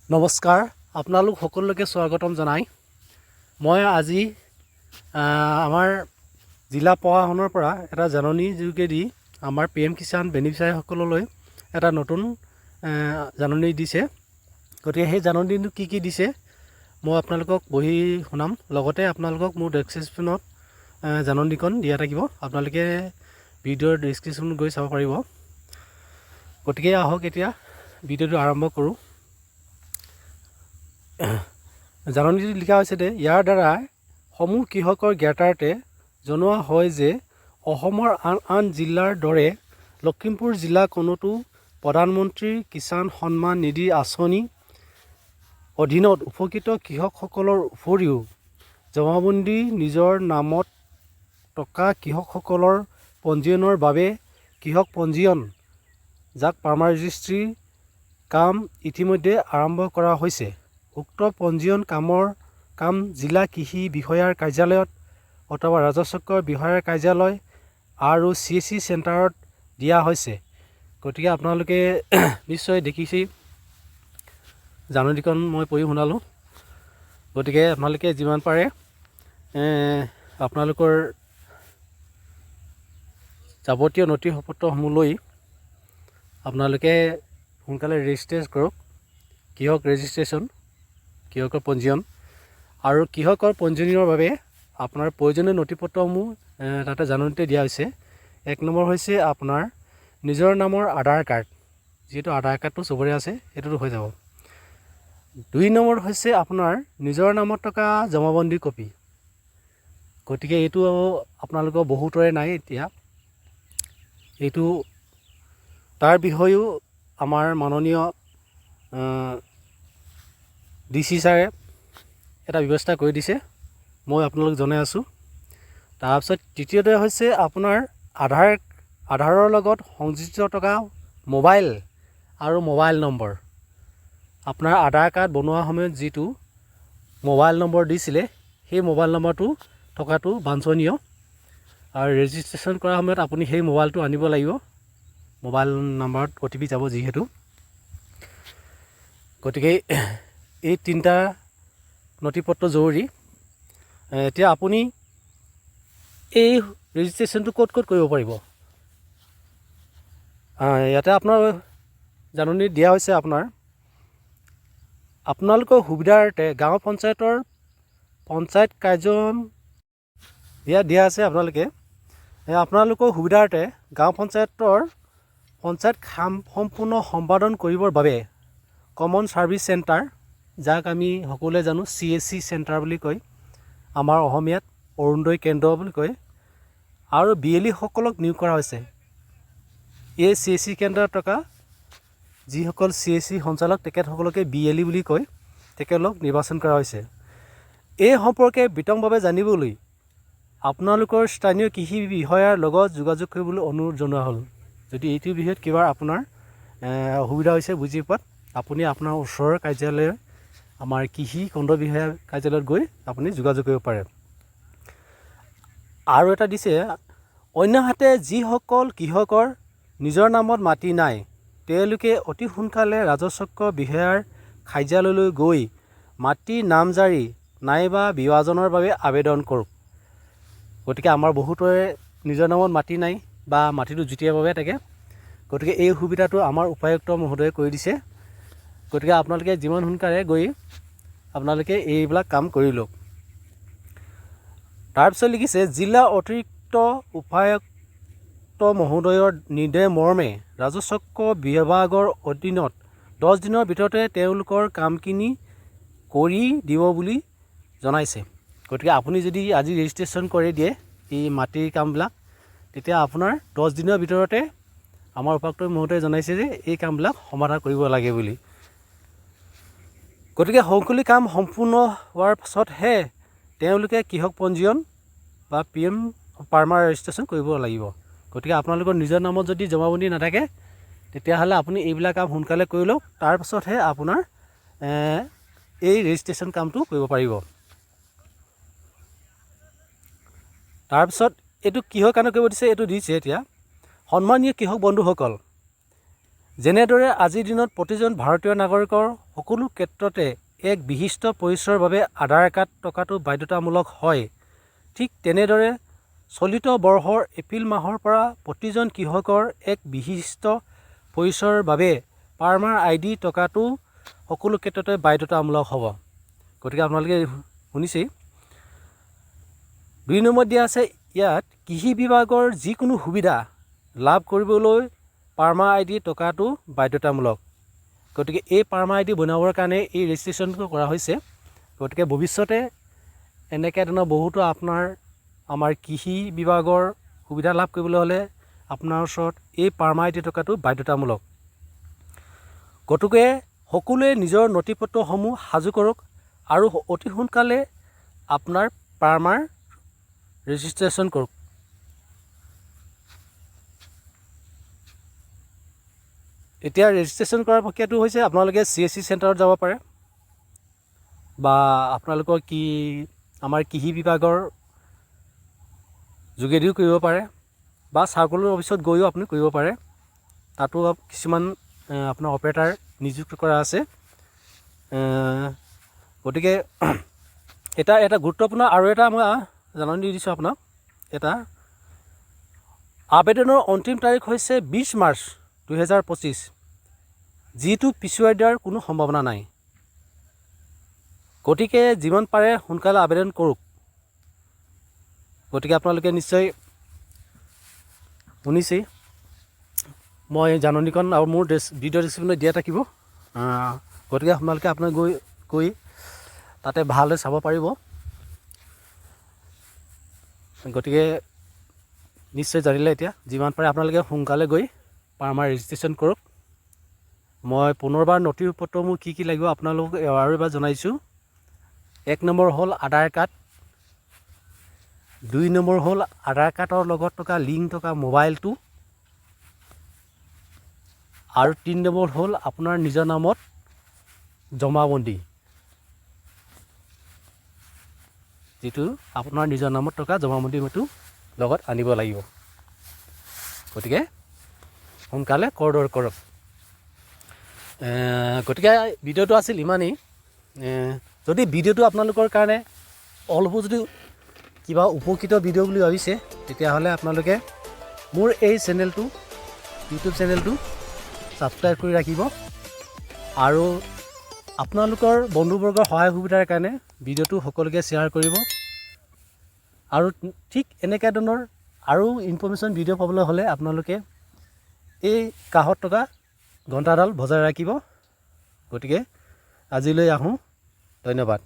নমস্কাৰ, আপোনালোক সকলোকে স্বাগতম জনাই মই আজি আমাৰ জিলা প্ৰশাসনৰ পৰা এটা জাননী যোগেদি আমাৰ পিএম কিষাণ বেনিফিচিয়াৰীসকললৈ এটা নতুন জাননী দিছে। গতিকে সেই জাননীটো কি কি দিছে, মই আপোনালোকক পঢ়ি শুনাম। লগতে আপোনালোকক মোৰ ডেছক্ৰিপশ্যনত জাননীখন দিয়া থাকিব, আপোনালোকে ভিডিঅ'ৰ ডিছক্ৰিপশ্যনত গৈ চাব পাৰিব। গতিকে আহক, এতিয়া ভিডিঅ'টো আৰম্ভ কৰোঁ। জাননীটোত লিখা হৈছে যে ইয়াৰ দ্বাৰা সমূহ কৃষকৰ জ্ঞাতাৰ্থে জনোৱা হয় যে অসমৰ আন আন জিলাৰ দৰে লখিমপুৰ জিলাখনতো প্ৰধানমন্ত্ৰী কিষাণ সন্মান নিধি আঁচনি অধীনত উপকৃত কৃষকসকলৰ উপৰিও জমাবন্দী নিজৰ নামত থকা কৃষকসকলৰ পঞ্জীয়নৰ বাবে কৃষক পঞ্জীয়ন, যাক ফাৰ্মাৰ ৰেজিষ্ট্ৰী কাম ইতিমধ্যে আৰম্ভ কৰা হৈছে। উক্ত পঞ্জীয়ন কাম জিলা কৃষি বিষয়াৰ কাৰ্যালয়ত অথবা ৰাজহচক্ৰ বিষয়াৰ কাৰ্যালয় আৰু চিএছচি চেণ্টাৰত দিয়া হৈছে। গতিকে আপোনালোকে নিশ্চয় দেখিছেই, জাননীখন মই পঢ়ি শুনালোঁ। গতিকে আপোনালোকে যিমান পাৰে আপোনালোকৰ যাৱতীয় নথি পত্ৰসমূহ লৈ আপোনালোকে সোনকালে ৰেজিষ্ট্ৰেশ্যন কৰক। কৃষক ৰেজিষ্ট্ৰেশ্যন, কৃষকৰ পঞ্জীয়ন আৰু কৃষকৰ পঞ্জীয়নৰ বাবে আপোনাৰ প্ৰয়োজনীয় নথি পত্ৰসমূহ তাতে জাননীতে দিয়া হৈছে। 1 নম্বৰ হৈছে আপোনাৰ নিজৰ নামৰ আধাৰ কাৰ্ড, যিহেতু আধাৰ কাৰ্ডটো চবৰে আছে, সেইটোতো হৈ যাব। 2 নম্বৰ হৈছে আপোনাৰ নিজৰ নামত থকা জমাবন্দী কপি। গতিকে এইটো আপোনালোকৰ বহুতৰে নাই এতিয়া। এইটো তাৰ বিষয়েও আমাৰ মাননীয় ডিচি ছাৰে এটা ব্যৱস্থা কৰি দিছে, মই আপোনালোক জনাই আছোঁ। তাৰপিছত তৃতীয়তে হৈছে আপোনাৰ আধাৰৰ লগত সংযোজিত থকা মোবাইল আৰু মোবাইল নম্বৰ। আপোনাৰ আধাৰ কাৰ্ড বনোৱা সময়ত যিটো মোবাইল নম্বৰ দিছিলে, সেই মোবাইল নম্বৰটো থকাটো বাঞ্ছনীয়। আৰু ৰেজিষ্ট্ৰেশ্যন কৰাৰ সময়ত আপুনি সেই মোবাইলটো আনিব লাগিব, মোবাইল নাম্বাৰত অ'টিপি যাব যিহেতু। গতিকে এই তিনিটা নথি পত্ৰ জৰুৰী। এতিয়া আপুনি এই ৰেজিষ্ট্ৰেশ্যনটো ক'ত ক'ত কৰিব পাৰিব? ইয়াতে আপোনাৰ জাননী দিয়া হৈছে, আপোনালোকৰ সুবিধাৰ্থে গাঁও পঞ্চায়তৰ পঞ্চায়ত কাৰ্য ইয়াত দিয়া আছে। আপোনালোকৰ সুবিধাৰ্থে গাঁও পঞ্চায়তৰ পঞ্চায়ত কাম সম্পূৰ্ণ সম্পাদন কৰিবৰ বাবে কমন ছাৰ্ভিচ চেণ্টাৰ, যাক আমি সকলোৱে জানো চিএছচি চেণ্টাৰ বুলি কয়, আমাৰ অসমীয়াত অৰুণোদয় কেন্দ্ৰ বুলি কয়, আৰু বিএলইসকলক নিয়োগ কৰা হৈছে। এই চিএছচি কেন্দ্ৰত থকা যিসকল চিএছচি সঞ্চালক, তেখেতসকলকে বিএলই বুলি কয়, তেখেতলোক নিৰ্বাচন কৰা হৈছে। এই সম্পৰ্কে বিতংভাৱে জানিবলৈ আপোনালোকৰ স্থানীয় কৃষি বিষয়াৰ লগত যোগাযোগ কৰিবলৈ অনুৰোধ জনোৱা হ'ল। যদি এইটো বিষয়ত কিবা আপোনাৰ অসুবিধা হৈছে বুজি পোৱাত, আপুনি আপোনাৰ ওচৰৰ কাৰ্যালয়, আমাৰ কৃষি খণ্ড বিষয়া কাৰ্যালয়ত গৈ আপুনি যোগাযোগ কৰিব পাৰে। আৰু এটা দিছে, অন্যহাতে যিসকল কৃষকৰ নিজৰ নামত মাটি নাই, তেওঁলোকে অতি সোনকালে ৰাজহচক্ৰ বিষয়াৰ কাৰ্যালয়লৈ গৈ মাটিৰ নামজাৰি নাইবা বিভাজনৰ বাবে আবেদন কৰক। গতিকে আমাৰ বহুতৰে নিজৰ নামত মাটি নাই বা মাটিটো যুটীয়াভাৱে থাকে। গতিকে এই সুবিধাটো আমাৰ উপায়ুক্ত মহোদয়ে কৰি দিছে। গতিকে আপোনালোকে যিমান সোনকালে গৈ আপোনালোকে এইবিলাক কাম কৰি লওক। তাৰপিছত লিখিছে, জিলা অতিৰিক্ত উপায়ুক্ত মহোদয়ৰ নিৰ্দেশ মৰ্মে ৰাজহচক্ৰ বিভাগৰ অধীনত 10 দিনৰ ভিতৰতে তেওঁলোকৰ কামখিনি কৰি দিব বুলি জনাইছে। গতিকে আপুনি যদি আজি ৰেজিষ্ট্ৰেশ্যন কৰি দিয়ে এই মাটিৰ কামবিলাক, তেতিয়া আপোনাৰ 10 দিনৰ ভিতৰতে আমাৰ উপায়ুক্ত মহোদয়ে জনাইছে যে এই কামবিলাক সমাধান কৰিব লাগে বুলি। গতিকে সকলো কাম সম্পূৰ্ণ হোৱাৰ পাছতহে তেওঁলোকে কৃষক পঞ্জীয়ন বা পিএম ফাৰ্মাৰ ৰেজিষ্ট্ৰেশ্যন কৰিব লাগিব। গতিকে আপোনালোকৰ নিজৰ নামত যদি জমাবন্দী নাথাকে, তেতিয়াহ'লে আপুনি এইবিলাক কাম সোনকালে কৰি লওক, তাৰপাছতহে আপোনাৰ এই ৰেজিষ্ট্ৰেশ্যন কামটো কৰিব পাৰিব। তাৰপিছত এইটো কিহৰ কাৰণে কৰিব দিছে, এইটো দিছে এতিয়া। সন্মানীয় কৃষক বন্ধুসকল, যেনেদৰে আজিৰ দিনত প্ৰতিজন ভাৰতীয় নাগৰিকৰ সকলো ক্ষেত্ৰতে এক বিশিষ্ট পৰিচয়ৰ বাবে আধাৰ কাৰ্ড থকাটো বাধ্যতামূলক হয়, ঠিক তেনেদৰে চলিত বৰ্ষৰ এপ্ৰিল মাহৰ পৰা প্ৰতিজন কৃষকৰ এক বিশিষ্ট পৰিচয়ৰ বাবে ফাৰ্মাৰ আইডি থকাটো সকলো ক্ষেত্ৰতে বাধ্যতামূলক হ'ব। গতিকে আপোনালোকে শুনিছেই। 2 নম্বৰত দিয়া আছে ইয়াত, কৃষি বিভাগৰ যিকোনো সুবিধা লাভ কৰিবলৈ ফাৰ্মাৰ আইডি থকাটো বাধ্যতামূলক। গতিকে এই ফাৰ্মাৰ আইডি বনাবৰ কাৰণে এই ৰেজিষ্ট্ৰেশ্যনটো কৰা হৈছে। গতিকে ভৱিষ্যতে এনেকৈ ধৰণৰ বহুতো আপোনাৰ আমাৰ কৃষি বিভাগৰ সুবিধা লাভ কৰিবলৈ হ'লে আপোনাৰ ওচৰত এই ফাৰ্মাৰ আইডি থকাটো বাধ্যতামূলক। গতিকে সকলোৱে নিজৰ নথি পত্ৰসমূহ সাজু কৰক আৰু অতি সোনকালে আপোনাৰ ফাৰ্মাৰ ৰেজিষ্ট্ৰেশ্যন কৰক। এতিয়া ৰেজিষ্ট্ৰেশ্যন কৰাৰ প্ৰক্ৰিয়াটো হৈছে, আপোনালোকে চিএছচি চেণ্টাৰত যাব পাৰে বা আপোনালোকৰ কি আমাৰ কৃষি বিভাগৰ যোগেদিও কৰিব পাৰে বা চাৰ্কলৰ অফিচত গৈও আপুনি কৰিব পাৰে। তাতো কিছুমান আপোনাৰ অপাৰেটাৰ নিযুক্ত কৰা আছে। গতিকে এটা এটা গুৰুত্বপূৰ্ণ আৰু এটা মই জাননী দি দিছোঁ আপোনাক এটা। আবেদনৰ অন্তিম তাৰিখ হৈছে 20 মাৰ্চ 2025, যিটো পিছুৱাই দিয়াৰ কোনো সম্ভাৱনা নাই। গতিকে যিমান পাৰে সোনকালে আবেদন কৰক। গতিকে আপোনালোকে নিশ্চয় শুনিছেই। মই জাননীখন আৰু মোৰ ভিডিঅ' ডিছক্ৰিপশ্যনত দিয়া থাকিব। গতিকে আপোনালোকে আপোনাৰ গৈ গৈ তাতে ভালদৰে চাব পাৰিব। গতিকে নিশ্চয় জানিলে, এতিয়া যিমান পাৰে আপোনালোকে সোনকালে গৈ ফাৰ্মাৰ ৰেজিষ্ট্ৰেশ্যন কৰক। মই পুনৰবাৰ নথি পত্ৰসমূহ কি কি লাগিব আপোনালোকক আৰু এবাৰ জনাইছোঁ। 1 নম্বৰ হ'ল আধাৰ কাৰ্ড, 2 নম্বৰ হ'ল আধাৰ কাৰ্ডৰ লগত থকা লিংক থকা মোবাইলটো আৰু 3 নম্বৰ হ'ল আপোনাৰ নিজৰ নামত জমাবন্দী, যিটো আপোনাৰ নিজৰ নামত থকা জমাবন্দীটো লগত আনিব লাগিব। গতিকে সোনকালে খৰধৰ কৰক। গতিকে ভিডিঅ'টো আছিল ইমানেই। যদি ভিডিঅ'টো আপোনালোকৰ কাৰণে অলপো যদি কিবা উপকৃত ভিডিঅ' বুলি ভাবিছে, তেতিয়াহ'লে আপোনালোকে মোৰ এই চেনেলটো, ইউটিউব চেনেলটো ছাবস্ক্ৰাইব কৰি ৰাখিব আৰু আপোনালোকৰ বন্ধুবৰ্গৰ সহায় সুবিধাৰ কাৰণে ভিডিঅ'টো সকলোকে শ্বেয়াৰ কৰিব। আৰু ঠিক এনেকুৱা ধৰণৰ আৰু ইনফৰ্মেশ্যন ভিডিঅ' পাবলৈ হ'লে আপোনালোকে এই কাষত থকা ঘণ্টাডাল বজাই ৰাখিব। গতিকে আজিলৈ আহোঁ, ধন্যবাদ।